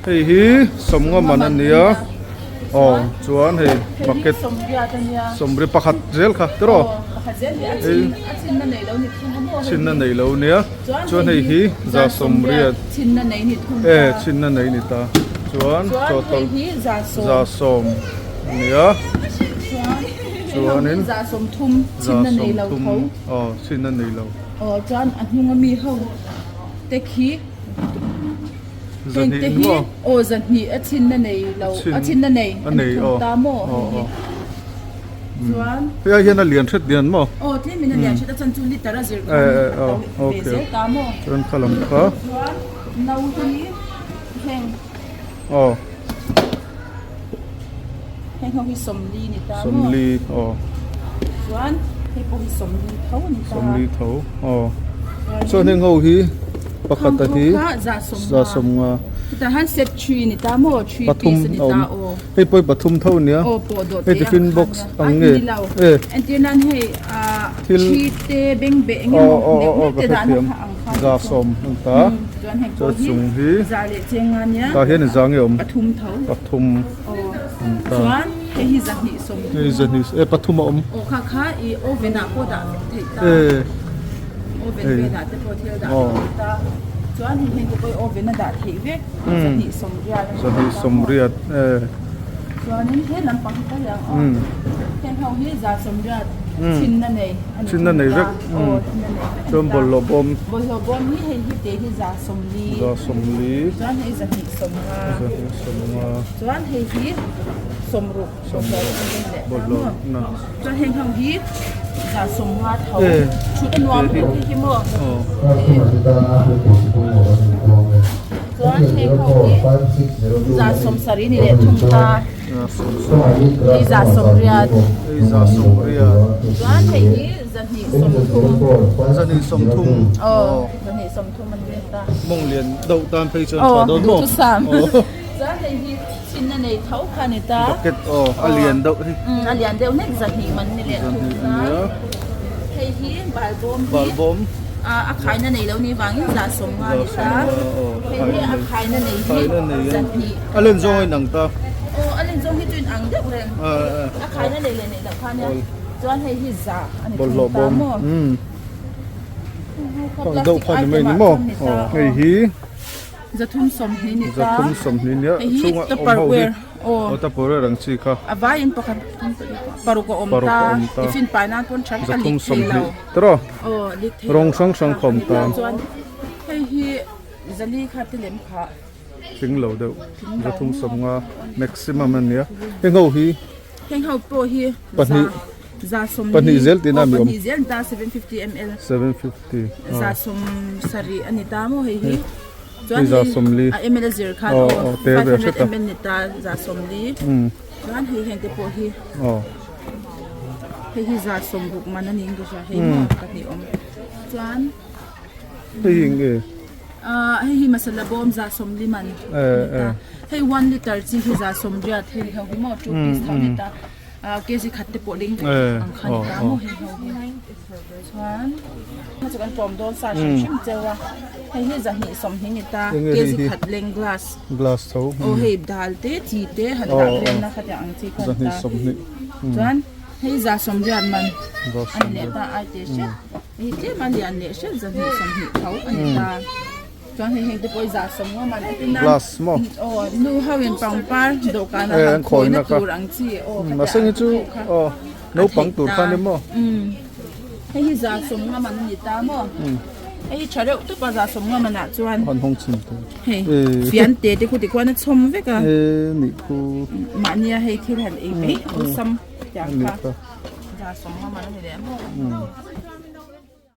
Hei hi sawmnga man a nia aw chuan hei bucket sawmri pakhat zel kha tiraw hei chhinna nei lo nia chuan hei hi za sawmriat e chhinna nei ni ta chuan total za sawm a nia chuanin za sawmthum aw chhinna nei lo chuan a hnunga mi ho te khi. Heng te hi aw zahnih a chhinna nei lo a chhinna nei a ni thung ta maw hei hi chuan hei ai hian a lian hret lian maw aw tlem in a lian hret a chan chu liter a zir khan a to ve zel ta maw chuan kha lam kha chuan no hi heng aw heng ho hi sawmli ni ta maw sawmli aw chuan hei pawh hi sawmli tho a ni ta sawmli tho aw chuan heng ho hi pakhat a hi za sawmnga tah hian set three ni ta maw three piece a ni ta aw hei pawh hi pathum tho a nia hei tiffin box ang nge e entir nan hei ah thi te bengbeh eng emaw neuh neuh te dahna kha ang kha za sawm a ni ta chuan heng pawh hi za leh cheng a nia tah hian za nge awm pathum tho pathum aw chuan hei hi zahnih sawm hei zahnih e pathum a awm aw kha kha i oven ah pawh dah theih ta oven velah te pawh thil dah theih ta chuan hei heng te pawh hi oven a dah theih vek zahnih sawmriat a ni zahnih sawmriat e chuanin he lampang hi tal ang aw heng ho hi za sawmriat chhinna nei a ni chhinna nei vek aw chhinna nei vek chuan bawlhhlawh bawm bawlhhlawh bawm hi hei hi te hi za sawmli za sawmli chuan hei zahnih sawmnga zahnih sawmnga chuan hei hi sawmruk bawlhhlawh na chuan heng ho hi za sawmnga tho thut a nuam lutuk hi hi maw chuan heng ho hi za sawmsarih ni leh thung ta hei za sawmriat hei za sawmriat chuan hei hi zahnih sawmthum zahnih sawmthum aw zahnih sawmthum a ni leh ta mawng lian deuh tan phei chuan tha dawn maw duhthusam chuan hei hi Chhinna nei tho kha ni ta. Bucket aw a lian deuh hi. Umm a lian deuh hlek zahnih man ni leh thung ta. Hei hi balbawm hi. Balbawm. A khaina nei lo ni vangin zah sawm nga ni ta. Hei hi a khaina nei hi zahnih. A len zawng a inang ta. Aw a len zawng hi chu inang deuh reng. A khaina nei leh neih loh kha nia. Chuan hei hi zah a ni thung ta maw. Pang deuh kha ni mai ni maw. Hei hi. Zathum sawmhnih ni ta. Zathum sawmhnih nia Hei hi chhunga awm ho hi. Tupperware aw. Aw Tupperware ang chi kha. A vaiin pakhat thum pahnih paruk a awm ta. Paruk a awm ta. Tiffin pai nan pawn tha vek a Zathum lik thei lo. sawmhnih tiraw? Aw lik thei lo. Rawng hrang hrang kha awm ta. Chuan hei hi zali kha te lem kha. Tling lo deuh. Zathum sawmnga maximum a nia. Heng ho hi. Heng ho pawh hi Pahnih. Za sawmli. Pahnih zel tihna mi awm. Aw pahnih zel ni ta 750 ml. 750. Za sawm sarih a ni ta maw hei hi. Chuan Za sawmli. A ml a zir khan aw 500 ml ni ta za sawmli. Chuan hei heng te pawh hi. Aw. Hei hi za sawm ruk man a ni in ka hria hei maw pahnih awm. Chuan Hei hi eng nge? Hei hi masala bawm za sawmli man a ni ta. Hei 1 liter chi hi za sawmriat hei ho hi maw 2 piece tho ni ta. Kg khat te pawh ding ang kha ni ta maw hei ho hi chuan hei chu kan tlawm dawn sa hrim hrim cheu a hei hi zahnih sawmhnih ni ta kg khat leng glass glass tho aw hei dal te chi te han dah vel na kha tiang ang chi kha ni ta chuan hei za sawmriat man a ni leh ta ai te hret hei tlem a lian leh hret zahnih sawmhnih tho a ni ta. Chuan hei heng te pawh hi zah sawm ngawm an ti nan Glass maw? Aw nu ho in pangpar dawhkan ah han khawina tur ang chi aw kha te ang chi pawh kha aw naupang tur kha ni maw? Umm hei hi zah sawm ngawm an ni ta maw? Hei hi tha reuh tawp a zah sawm ngawm an ah chuan han hawng chhin tur hei fian te te khu tikhuan a chhawm vek a e nih khu mahnia hei thil han ei mai awlsam tiang kha zah sawm ngawm an ni leh maw?